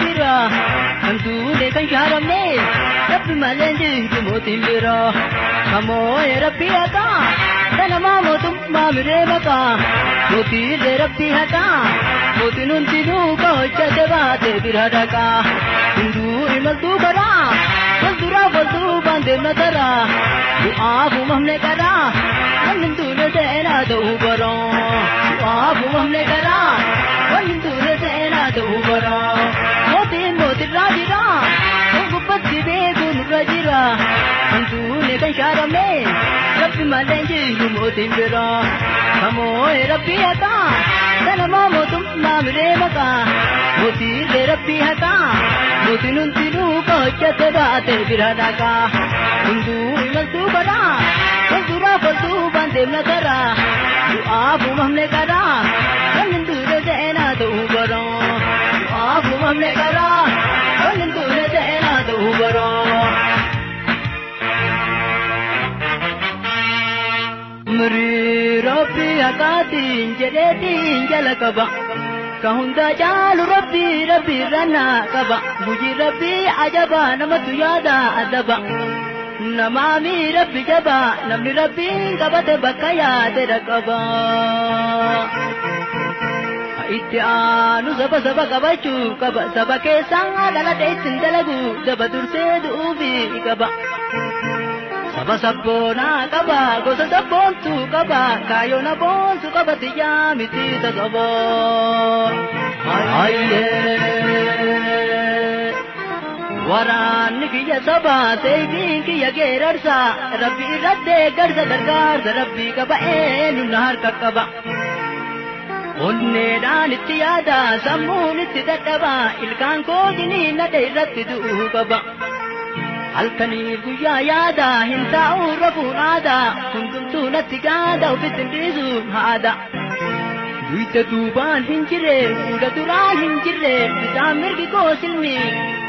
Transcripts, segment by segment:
jira. Kan duune kan shaaramne rabbi malee jiru mootiin bira. Kamoo'ee rabbi haqaa dalamaa mootummaa miree maqaa. Mootiilee rabbi haqaa mootiin hundinuu ka hojjate baate bira dhaqaa. Hunduu imaltuu karaa walduraa walduubaan deemna taraa. Du'aaf uumamne karaa wanni duune seenaa ta'uu baraa. Du'aaf uumamne karaa wanni duune seenaa ta'uu baraa. Mootiin mootirraa jira kan gubbatti beeku nurra jira. Kan duune kan shaaramne rabbi malee jiru mootiin bira. Kamoo'ee rabbi haqaa dalamaa mootummaa miree maqaa. Mootiilee rabbi haqaa mootiin hundinuu ka hojjate baate bira dhaqaa. Hunduu imaltuu karaa walduraa walduubaan deemna karaa. Du'aaf uumamne karaa wanni duune seenaa ta'uu baraa. Du'aaf uumamne karaa wanni duune seenaa ta'uu baraa. Mirii rabbi haqaatiin jedheetiin jala qaba. Ka hunda caalu rabbi rabbi irra qaba. Gujii rabbi ajaba namatu yaada adaba. Namaami rabbi jaba namni rabbiin qabate bakka yaade dhaqaba. Itti aanu saba saba qabachuu qaba. Saba keessaa dhalate ittiin dalagu daba dursee du'uufi qaba. Saba sabboonaa qaba gosa sabboontuu qaba kaayyoon aboonsu qaba xiyyaa miti tasaba. Waraanni kiyya saba seetiin kiyya geerarsa rabbi irra deeggarsa gargaarsa rabbii qaba eenyu na harka qaba. Onneedhaan itti yaada sammuun itti dadhaba ilkaan koo jiniinadhe irratti du'uu qaba. Halkanii guyyaa yaada hin taa'u rafuun aadaa hundumtuu natti gaada ofitti hin dhiisuun haada. Duyda duubaan hin jirre fuula duraan hin jirre bitaan mirgi koo silmi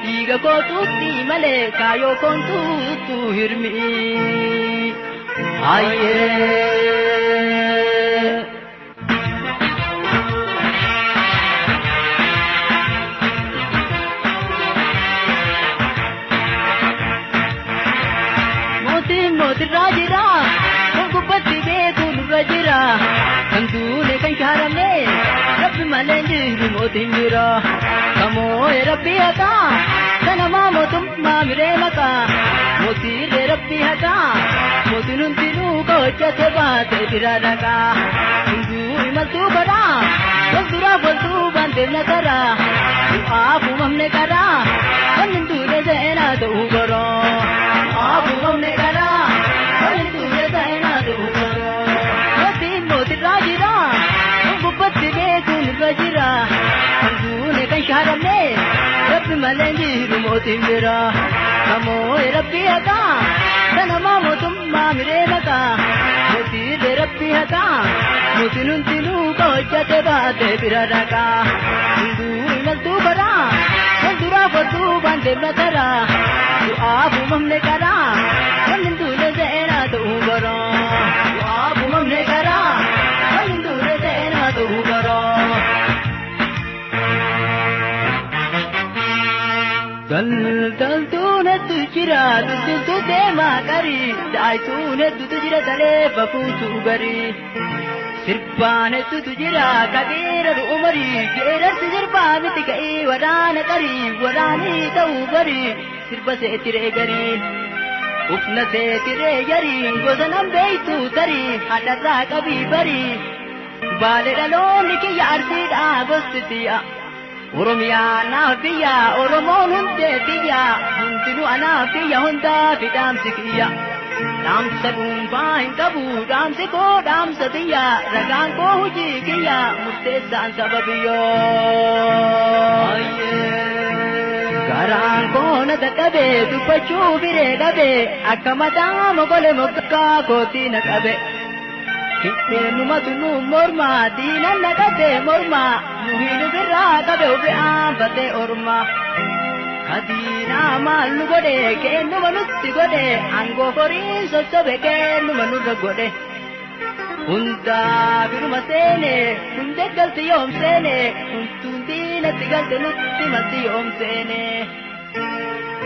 dhiiga koo tuutti malee kaayoo koon tuuttu hirmi. Hayyee. Mootiin mootirraa jira kan gubbatti beeku nurra jira. Kan duune kan shaaramne rabbi malee jiru mootiin jira. Kamoo'ee rabbi haqaa kanamaa mootummaa miree maqaa. Mootiilee rabbi haqaa mootiin hundinuu ka hojjate baate bira dhaqaa. Hunduu imaltuu karaa walduraa walduubaan deemna karaa. Du'aaf uumamne karaa wanni duune seenaa ta'uu baraa. Du'aaf uumamne karaa wanni duune seenaa ta'uu baraa. Mootiin mootirraa jira kan gubbatti beekuun irra jira. Kan duune kan shaaramne rabbi malee jiru mootiin bira. Kamoo'ee rabbi haqaa kanamaa mootummaa miree maqaa. Mootiilee rabbi haqaa mootiin hundinuu ka hojjate baate bira dhaqaa. Hunduu imaltuu karaa walduraa walduubaan deemna karaa. Du'aaf uumamne karaa wanni duune seenaa ta'uu baraa. Du'aaf uumamne karaa wanni duune seenaa ta'uu baraa. Daldaltuun hedduu jira daldaltuu deemaa qarii daayituun hedduutu jira talee bafuutu garii. Sirbaan hedduutu jira kabeera umarii geerarsi sirbaa miti ka'ii waraana qarii waraanii ta'uu barii sirba seetiree garii. Ufna seetiree yarii gosa nan beeytu tarii hadharraa qabii barii. Baalee dhaloonni kiyya arsiidhaa gosti tiyya. Oromiyaa naaf biyya Oromoon hundee biyya hundinuu anaaf biyya hundaa fi dhaamsi kiyya. Dhaamsa dhuunfaa hin qabu dhaamsi koo dhaamsa tiyya ragaan koo hojii kiyya murteessaan saba biyyoo. Garaan koo na dadhabe dubbachuu biree dhabe akka mataa mogole moggaa kootii na qabe. Hidheenumatu nu morma diinan na qabe morma nuhiinu birraa qabe ofi aanfatee orma. Kadiinaa maal nu godhe kennuma nutti godhe aangoo horiin sossobe kennuma nurra godhe. Hundaa biruma seene hundee galti yoom seene huntuun Natti galte nutti malti yoom seene.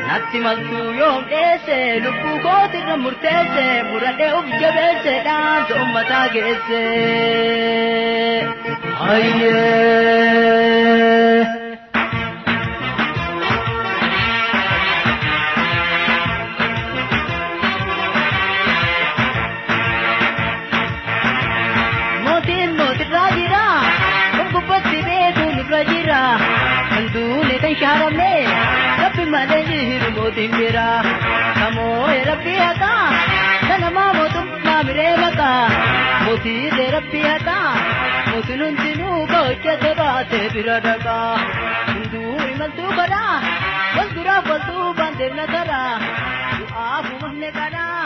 Natti maltuu yoom dheesse, lubbuu kootirra murteesse, muradhee uf jabeesse, dhaamsa ummataa geesse. Hayyee. Mootiin mootirraa jira, kan gubbatti beeku nurra jira, kan duune kan shaaramne, Rabbi malee jiru mootiin bira. Kamoo'e Rabbi haqaa, kanamaa mootummaa miree maqaa, mootiilee Rabbi haqaa, mootiin hundinuu ka hojjete baatee bira dhaqaa. Hunduu imaltuu godhaa, wal duraaf wal duubaan deemna karaa, du'aaf uumamne kanaa.